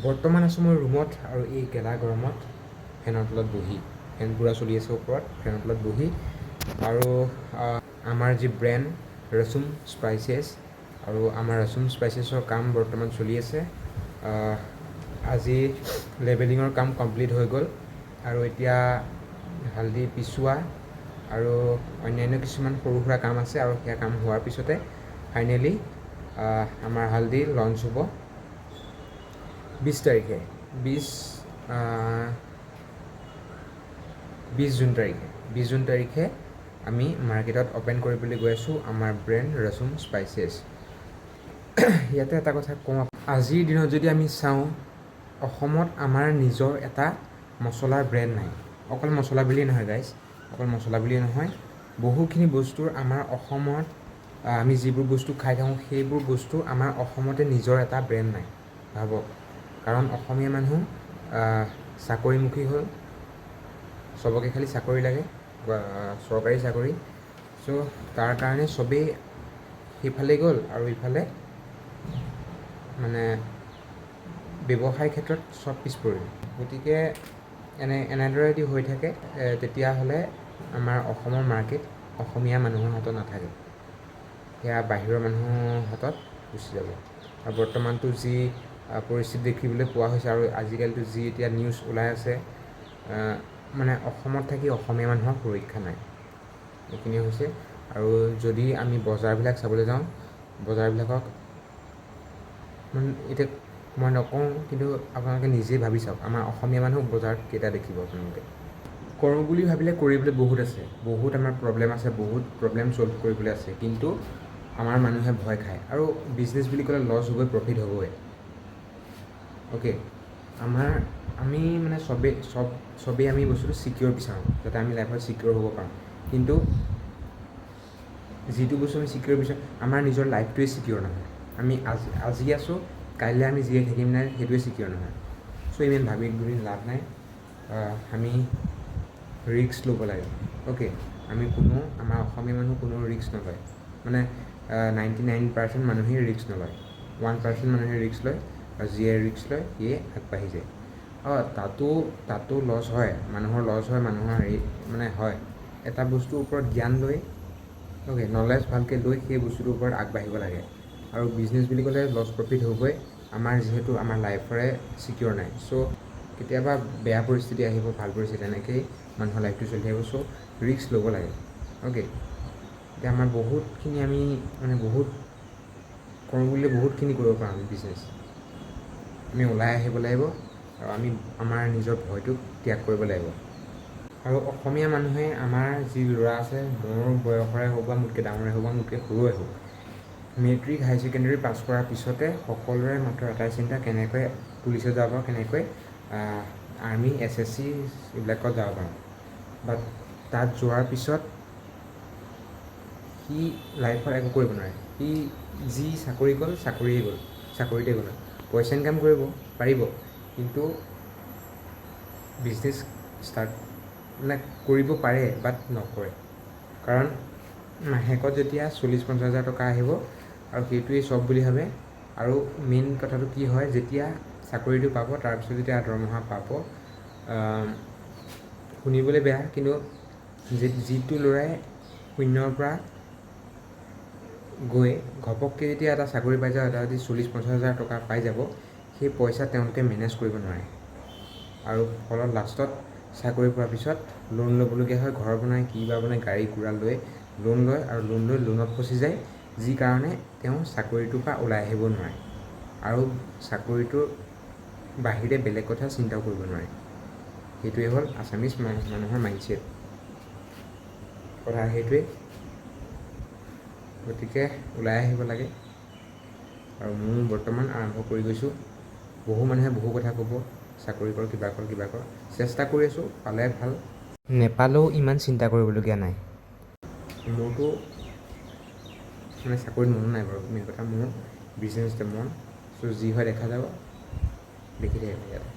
বৰ্তমান আছোঁ মই ৰুমত আৰু এই গেলা গৰমত ফেনৰ তলত বহি, ফেন পূৰা চলি আছে ওপৰত, ফেনৰ তলত বহি। আৰু আমাৰ যি ব্ৰেণ্ড ৰচুম স্পাইচেছ আৰু আমাৰ ৰচুম স্পাইচেছৰ কাম বৰ্তমান চলি আছে। আজি লেবেলিঙৰ কাম কমপ্লিট হৈ গ'ল আৰু এতিয়া হালধি পিচোৱা আৰু অন্যান্য কিছুমান সৰু সুৰা কাম আছে আৰু সেয়া কাম হোৱাৰ পিছতে ফাইনেলি আমাৰ হালধি লঞ্চ হ'ব 20 তাৰিখে, 20 জুন তাৰিখে। 20 জুন তাৰিখে আমি মাৰ্কেটত অ'পেন কৰিবলৈ গৈ আছোঁ আমাৰ ব্ৰেণ্ড ৰচুম স্পাইচেছ। ইয়াতে এটা কথা কওঁ, আজিৰ দিনত যদি আমি চাওঁ, অসমত আমাৰ নিজৰ এটা মছলাৰ ব্ৰেণ্ড নাই। অকল মছলা বুলিয়েই নহয় গাইজ, অকল মছলা বুলিয়েই নহয়, বহুখিনি বস্তুৰ আমাৰ অসমত আমি যিবোৰ বস্তু খাই থাকোঁ, সেইবোৰ বস্তু আমাৰ অসমতে নিজৰ এটা ব্ৰেণ্ড নাই, ভাবক। কাৰণ অসমীয়া মানুহ চাকৰিমুখী হ'ল, চবকে খালি চাকৰি লাগে, চৰকাৰী চাকৰি। চ' তাৰ কাৰণে চবেই সেইফালে গ'ল আৰু ইফালে মানে ব্যৱসায় ক্ষেত্ৰত চব পিছ পৰিল। গতিকে এনেদৰে যদি হৈ থাকে, তেতিয়াহ'লে আমাৰ অসমৰ মাৰ্কেট অসমীয়া মানুহৰ হাতত নাথাকে, সেয়া বাহিৰৰ মানুহৰ হাতত গুচি যাব। আৰু বৰ্তমানটো যি পৰিস্থিতি দেখিবলৈ পোৱা হৈছে আৰু আজিকালিতো যি এতিয়া নিউজ ওলাই আছে, মানে অসমত থাকি অসমীয়া মানুহৰ সুৰক্ষা নাই, এইখিনিয়ে হৈছে। আৰু যদি আমি বজাৰবিলাক চাবলৈ যাওঁ, বজাৰবিলাকক মানে এতিয়া মই নকওঁ, কিন্তু আপোনালোকে নিজেই ভাবি চাওক, আমাৰ অসমীয়া মানুহ বজাৰত কেইটা দেখিব আপোনালোকে? কৰোঁ বুলি ভাবিলে কৰিবলৈ বহুত আছে, বহুত আমাৰ প্ৰব্লেম আছে, বহুত প্ৰব্লেম ছল্ভ কৰিবলৈ আছে, কিন্তু আমাৰ মানুহে ভয় খায়। আৰু বিজনেছ বুলি ক'লে লছ হ'বই, প্ৰফিট হ'বই, অ'কে। আমি মানে চবেই চবেই আমি বস্তুটো ছিকিয়'ৰ বিচাৰোঁ, যাতে আমি লাইফত ছিকিয়'ৰ হ'ব পাৰোঁ। কিন্তু যিটো বস্তু আমি ছিকিয়'ৰ বিচাৰোঁ, আমাৰ নিজৰ লাইফটোৱে ছিকিয়'ৰ নহয়। আমি আজি আছোঁ, কাইলৈ আমি জীয়াই থাকিম নাই, সেইটোৱে ছিকিয়'ৰ নহয়। চ' ইমান ভাবি গুণি লাভ নাই, আমি ৰিস্ক ল'ব লাগে, অ'কে। আমি কোনো আমাৰ অসমীয়া মানুহ কোনো ৰিস্ক নলয়, মানে 99% মানুহেই ৰিস্ক নলয়, 1% মানুহে ৰিস্ক লয় আৰু যিয়ে ৰিস্ক লয় সিয়ে আগবাঢ়ি যায়। অঁ, তাতো লছ হয়, মানুহৰ লছ হয়, মানুহৰ হেৰি মানে হয়। এটা বস্তুৰ ওপৰত জ্ঞান লৈ, অ'কে, নলেজ ভালকৈ লৈ সেই বস্তুটোৰ ওপৰত আগবাঢ়িব লাগে। আৰু বিজনেছ বুলি ক'লে লছ প্ৰফিট হ'বই। আমাৰ যিহেতু আমাৰ লাইফৰে ছিকিয়ৰ নাই, চ' কেতিয়াবা বেয়া পৰিস্থিতি আহিব, ভাল পৰিস্থিতি, এনেকেই মানুহৰ লাইফটো চলি থাকিব। চ' ৰিস্ক ল'ব লাগে, অ'কে। এতিয়া আমাৰ বহুতখিনি আমি মানে বহুত কৰোঁ বুলিলে বহুতখিনি কৰিব পাৰোঁ আমি বিজনেছ। আমি ওলাই আহিব লাগিব আৰু আমি আমাৰ নিজৰ ভয়টোক ত্যাগ কৰিব লাগিব। আৰু অসমীয়া মানুহে, আমাৰ যি ল'ৰা আছে, মোৰ বয়সৰে হওক বা মোতকৈ ডাঙৰে হওক বা মোতকৈ সৰুৱে হওক, মেট্ৰিক হাই ছেকেণ্ডেৰী পাছ কৰাৰ পিছতে সকলোৰে মাত্ৰ এটাই চিন্তা, কেনেকৈ পুলিচত যাব পাৰোঁ, কেনেকৈ আৰ্মি, এছএছচি এইবিলাকত যাব পাৰোঁ। বাট তাত যোৱাৰ পিছত সি লাইফত একো কৰিব নোৱাৰে। সি যি চাকৰি গ'ল, চাকৰিয়ে গ'ল, চাকৰিতে গ'ল। পইচা ইনকাম কৰিব পাৰিব, কিন্তু বিজনেছ ষ্টাৰ্ট মানে কৰিব পাৰে, বাট নকৰে। কাৰণ মাহেকত যেতিয়া 40-50 হাজাৰ টকা আহিব আৰু সেইটোৱেই চব বুলি ভাবে। আৰু মেইন কথাটো কি হয়, যেতিয়া চাকৰিটো পাব, তাৰপিছত যেতিয়া দৰমহা পাব, শুনিবলৈ বেয়া, কিন্তু যিটো ল'ৰাই শূন্যৰ পৰা গৈ ঘপককৈ যেতিয়া এটা চাকৰি পাই যাব, এটা যদি 40-50 হাজাৰ টকা পাই যাব, সেই পইচা তেওঁলোকে মেনেজ কৰিব নোৱাৰে আৰু ফলত লাষ্টত চাকৰি পোৱাৰ পিছত লোন ল'বলগীয়া হয়, ঘৰ বনাই, কিবা বনাই, গাড়ী ঘোঁৰা লৈ লোন লয় আৰু লোন লৈ লোনত ফচি যায়, যি কাৰণে তেওঁ চাকৰিটোৰ পৰা ওলাই আহিব নোৱাৰে আৰু চাকৰিটোৰ বাহিৰে বেলেগ কথা চিন্তাও কৰিব নোৱাৰে। সেইটোৱে হ'ল আছামিজ মানুহৰ মাইণ্ডছেট, কথা সেইটোৱেই। গতিকে ওলাই আহিব লাগে আৰু মোৰ বৰ্তমান আৰম্ভ কৰি গৈছোঁ। বহু মানুহে বহু কথা ক'ব, চাকৰি কৰ, কিবা কৰ, কিবা কৰ। চেষ্টা কৰি আছোঁ, পালে ভাল, নেপালেও ইমান চিন্তা কৰিবলগীয়া নাই। মোৰতো মানে চাকৰিত মনো নাই বাৰু, মেইন কথা মোৰ বিজনেছতে মন। চ' যি হয় দেখা যাব, দেখি থাকিব ইয়াতে।